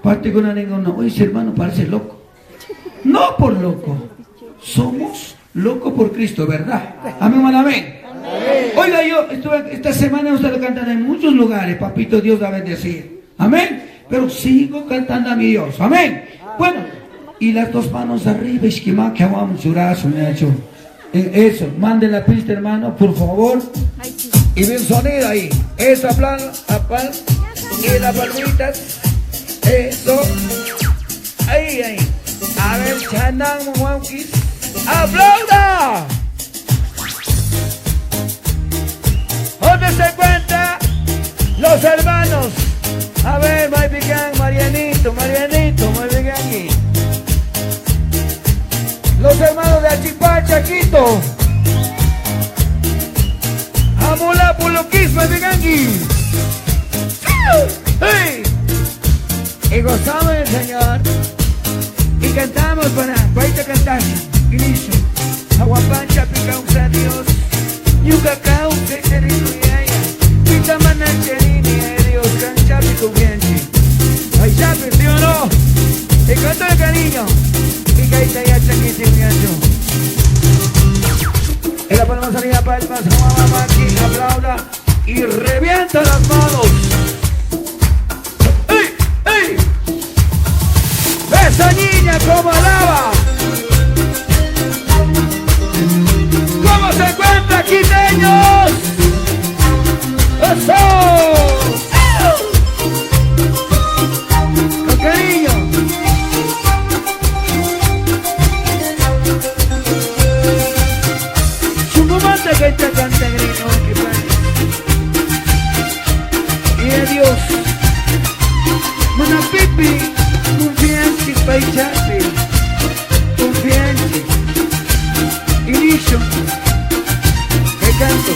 Particuna ninguno, oye, ese hermano parece loco. No por loco, somos locos por Cristo, ¿verdad? Amén, amén. Oiga, yo estuve esta semana usted cantando en muchos lugares, papito Dios va a bendecir. Amén. Pero sigo cantando a mi Dios. Amén. Bueno, y las dos manos arriba, esquima que vamos a Eso, manden la pista, hermano, por favor. Y bien sonido ahí. Eso, plan, apal, y las palmitas. Eso. Ahí, ahí. A ver, Chanang, Juanquis. ¡Aplauda! ¿Dónde se encuentran los hermanos? A ver, Maipican, Marianito, Marianito, Maipican. Los hermanos de Achipacha, Quito. Amula Puluquis, Maipicanqui. ¡Hey! Y gozamos del Señor. Y cantamos para Paita cantar. Inicio. Aguapancha pica un Dios. Yucacao, que se yaya. Pita manacherini, Dios, canchapi con Ay, chapi, ¿sí o no? Y con todo el cariño. Y caita ya chaquiti, En la palma salida, palmas, aquí, aplauda y revienta las manos. ¡Ey! ¡Ey! ¡Esa niña como alaba! ¿Cómo se encuentra, quiteños? ¡Eso! Con cariño. Chumumanta que te canta grino que Y a Dios. Manapipi, confianza paichapi. Confianza. Inicio. Que canto.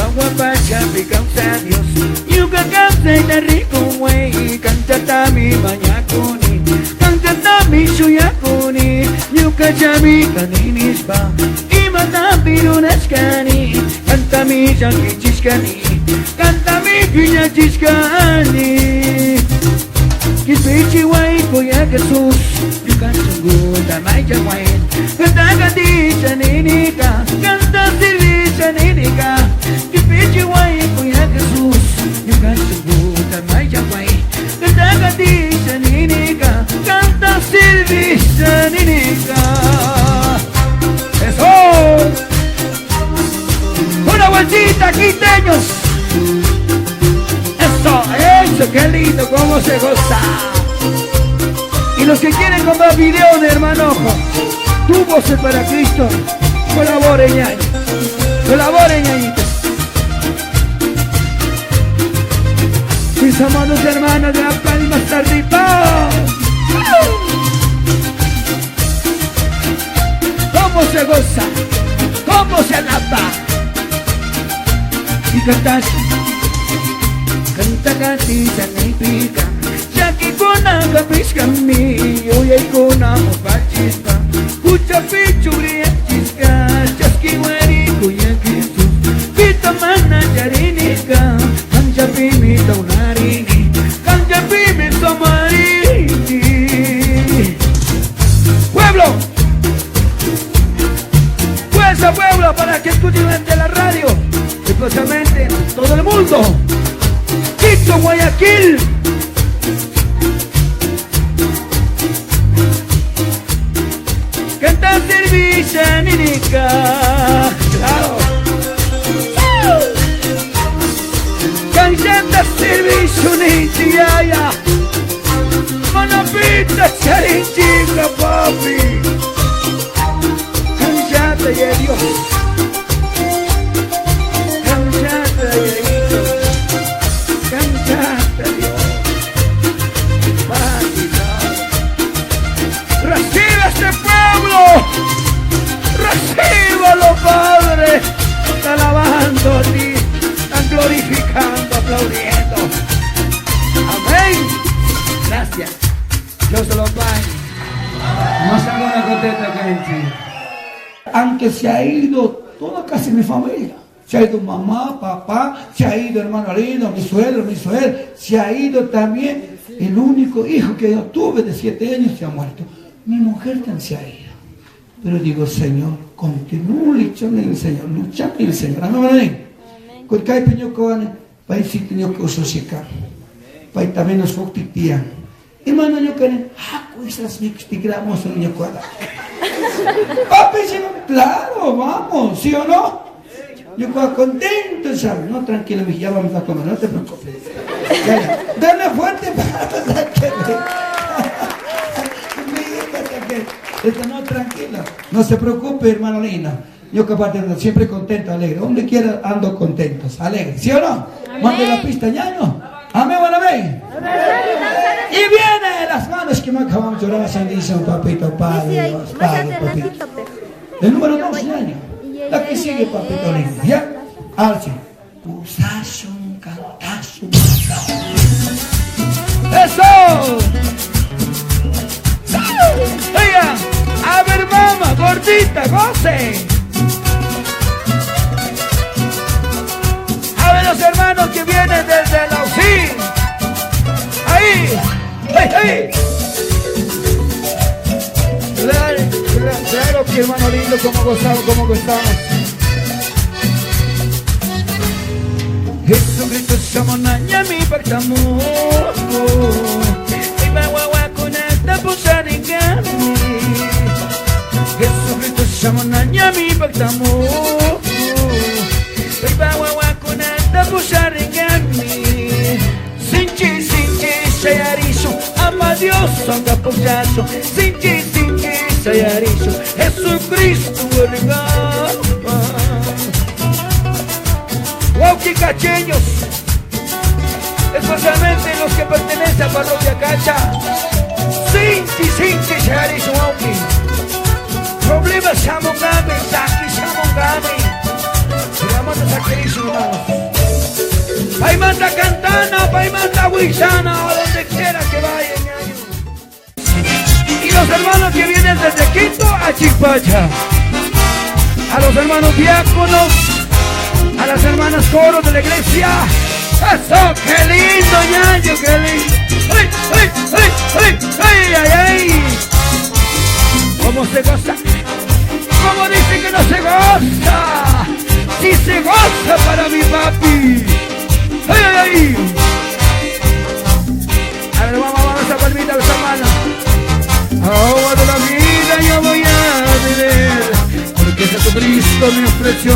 Agua pachapi causa Dios. Yuka causa y rico güey. Canta tami mañacuni. Canta tami shuyacuni. Yuka chami kaninispa. Ima pirunashkani. Canta mi yanquichishkani. Canta mi piñachishkani. Kispichi guay ya Jesús. Yuka chunguta maya guay. Canta caticha ninica. Canta sirvicha ninica. Kispichi guay ya Jesús. Yuka chunguta maya guay. Canta caticha ninica. Canta sirvicha ninica. ¡Eso! ¡Una vueltita, quiteños! ¡Eso! ¡Eso! ¡Qué lindo! ¡Cómo se goza! Y los que quieren comprar video de hermano Ojo, tu voz para Cristo, colaboren, ñaño. Colaboren, ñañito. Mis amados hermanos de la Palma arriba. ¿Cómo se goza? ¿Cómo se alaba? Y cantas. Canta cantita ni pica. Shakikuna kapishkami, uyaykuna mupachispa. Kucha pichuriachisca, chaskiwari kuya Jesús. Pita mana charinika, kancha pimi taunarini, kancha pimi tomarini. ¡Pueblo! ¡Fuerza pueblo para que escuchen de la radio! Especialmente todo el mundo. Quito, Guayaquil. Canta servicia ninica. Claro. Canta servicio nichiaya. Manapita charinchica papi. Canta y Dios. Canta y Canta Dios. Recibe este pueblo. Recíbalo, Padre. Está alabando a ti. Están glorificando, aplaudiendo. Amén. Gracias. Dios se lo pague. No se haga una contenta, gente. Aunque se ha ido toda casi mi familia. Se ha ido mamá, papá, se ha ido hermano lindo, mi suegro, mi suegra, se ha ido también el único hijo que yo tuve de 7 años se ha muerto. Mi mujer también se ha ido. Pero digo, Señor, continúo luchando en el Señor, luchando en el Señor. Amén. Con kai peño koan, paisito ño ko sosika. Pai también nos foctitia. Hermano ño kane, haku islas mixtigramos ño koada. Papi, sí, claro, vamos, ¿sí o no? Yo contento, ¿sabes? No, tranquilo, mi ya vamos a comer, no te preocupes. Ya, ya. Dale fuerte para que no, tranquilo. No se preocupe, hermano Lina. Yo capaz de siempre contento, alegre. Donde quiera ando contento, alegre. ¿Sí o no? Mande la pista, ñaño. Amén, bueno, amén. Y viene las manos que me acabamos de llorar, Santísimo, papito, padre, Dios, padre, papito. El número 2, ñaño. La que sigue, papito lindo. ¿Ya? Alce. Pusashun, cantashun, ¡Eso! Oiga, a ver, mamá, gordita, goce. A ver los hermanos que vienen desde la UCI. Ahí, ¡ay, ay! Claro, claro que hermano lindo, como gozamos, como gozamos. Jesucristo somos mi pactamo. Jesucristo somos mi pactamo. Sinchi, sinchi, shayarisho, ama Dios, anga pujacho. Sinchi, sinchi, shayarisho, Jesucristo, Huauquicacheños, especialmente los que pertenecen a Parroquia Cacha. Sinchi, sinchi, shayarisho, huauqui. Problemas shamongame, saki shamongame. Ramata saquerisho, hermanos. Paimanta cantana, paimanta huillana, a donde quiera que vaya, ñaño. Y los hermanos que vienen desde Quito a Chicpacha, a los hermanos diáconos, a las hermanas coros de la iglesia. ¡Eso! ¡Qué lindo, ñaño! ¡Qué lindo! ¡Ay, ay, ay, ay, ay, ay, ay! ¿Cómo se goza? ¿Cómo dice que no se goza? ¡Sí se goza para mi papi! ¡Ay, ay, ay! A ver, vamos, vamos a palmita, esa mano. Agua de la vida yo voy a beber, porque Jesucristo me ofreció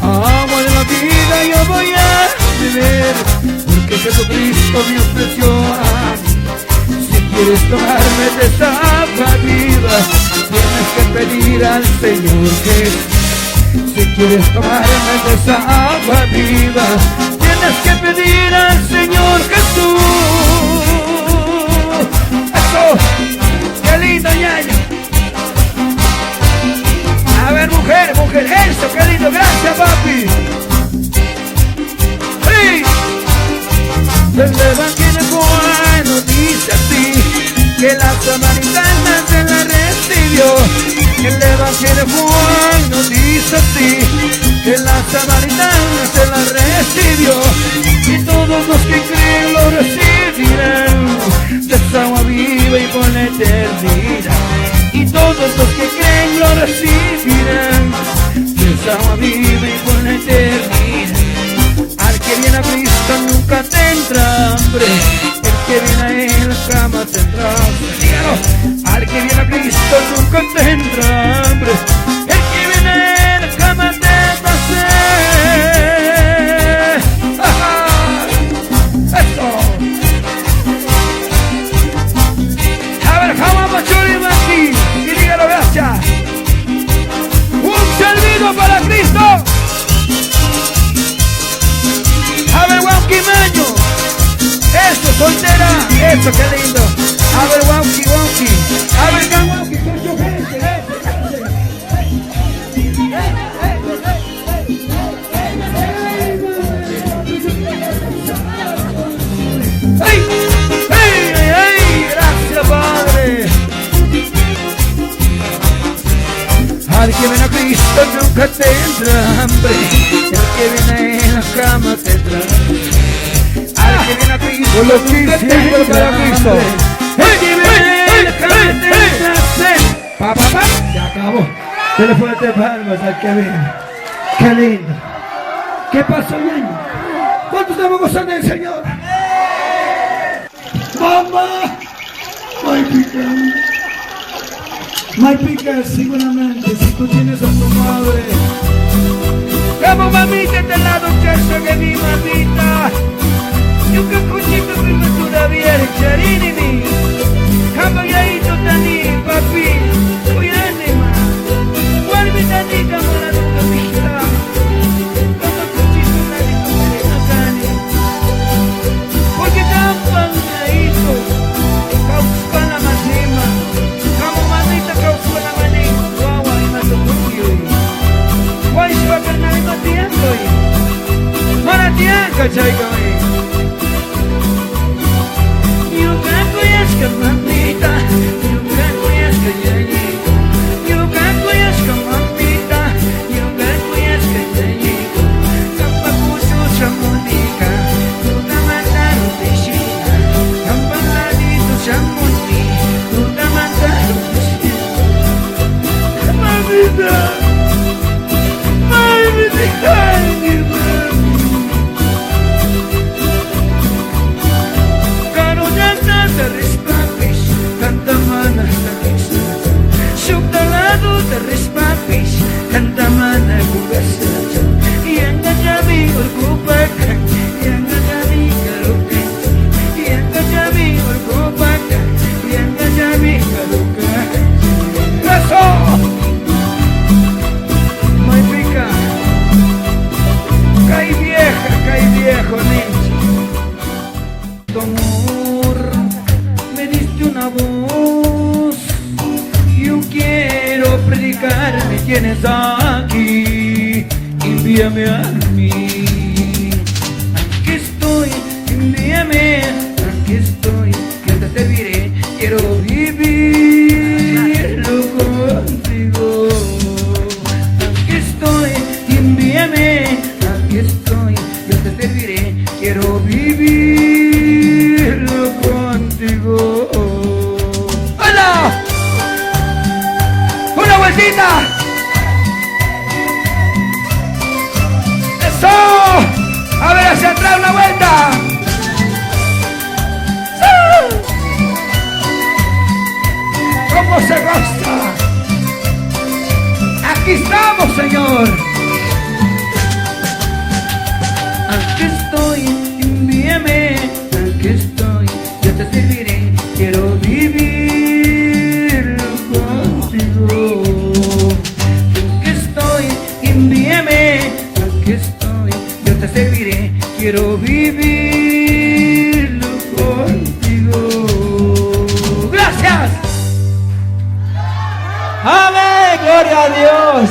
agua de la vida yo voy a beber, porque Jesucristo me ofreció. Si quieres tomarme de esa agua viva, tienes que pedir al Señor Jesús. Si quieres tomarme de esa agua viva, tienes que pedir al Señor Jesús. ¡Eso! ¡Qué lindo, ñaño! A ver, mujer, mujer, eso, qué lindo, gracias, papi. ¡Sí! El evangelio bueno dice así, que la samaritana se la recibió. El evangelio bueno dice así, que la samaritana se la recibió. Y todos los que creen lo recibirán, de esa agua viva y por la eternidad. Y todos los que creen lo recibirán, de esa agua viva y por la eternidad. Al que viene a Cristo nunca tendrá hambre, el que viene a Él jamás tendrá sed. Dígalo, al que viene a Cristo nunca tendrá hambre, el que viene a Él jamás tendrá sed. ¡Ajá! ¡Eso! A ver, jamás Churimaki, y dígalo, gracias. Un servido para Cristo. A ver, Huanquimaño. Eso, soltera. Eso, qué lindo. A ver, Huanqui, Huanqui. A ver, Huanqui, ¡Ay! ¡Ay, ay, ay! Gracias, Padre. Al que viene a Cristo nunca Nunca tendrá hambre, el que viene en la cama tendrá. Al que viene a Cristo, Con los nunca 15 para tendrá Cristo. hambre. El que viene en la cama tendrá sed. Pa, pa, pa. Se acabó. Dele fuerte palmas al que viene. Qué lindo. ¿Qué pasó, ñaño? ¿Cuántos estamos gozando del Señor? Mamá. Ay, pica. My pica, seguramente, si tú tienes a tu madre. Como mamita te lado chacho que mi mamita. Yo que cuchito que me todavía charinini. Como yaito tani papi. Cuidane ma. Warmi tani como la nunca pista. Como cuchito tani como cani. Porque tampan yaito. Kauspana masima. Como mamita kauspana mani. Wawa ima tukuyo. Waishwa karnali matianto. Mana tianka chayka. Ñuka kuyashka mamita, ñuka kuyashka ñañito, ñuka kuyashka mamita, ñuka kuyashka ñañito, kampa kuchu shamunika, tutamanta rupishina, kampa ladito shamuni, tutamanta rupishina. Mamita, mamita, mami. Karullanta rispapish, tanta mana sakisha. Shuktalado te rispapish, tanta mana kugasha. Yanga javi urkupaka, yanga javi karuka. Yanga javi urkupaka, yanga javi karuka. ¡Eso! Muy pica. Cae vieja, cae viejo, ninja. Tu amor, me diste una voz. Yo quiero predicar, me tienes aquí. Envíame a mí. Aquí estoy, envíame. Aquí estoy, yo te serviré. Quiero vivirlo contigo. Aquí estoy, envíame. Aquí estoy, yo te serviré. Quiero vivirlo contigo. ¡Hola! ¡Una vueltita! ¡Eso! A ver, hacia atrás, una vuelta. ¡Sí! ¿Cómo se goza? Aquí estamos, Señor. Aquí estoy, envíame. Aquí estoy, yo te serviré. Quiero vivirlo contigo. Aquí estoy, envíame. Aquí estoy, yo te serviré. Quiero vivirlo contigo. Gracias. Amén, gloria a Dios.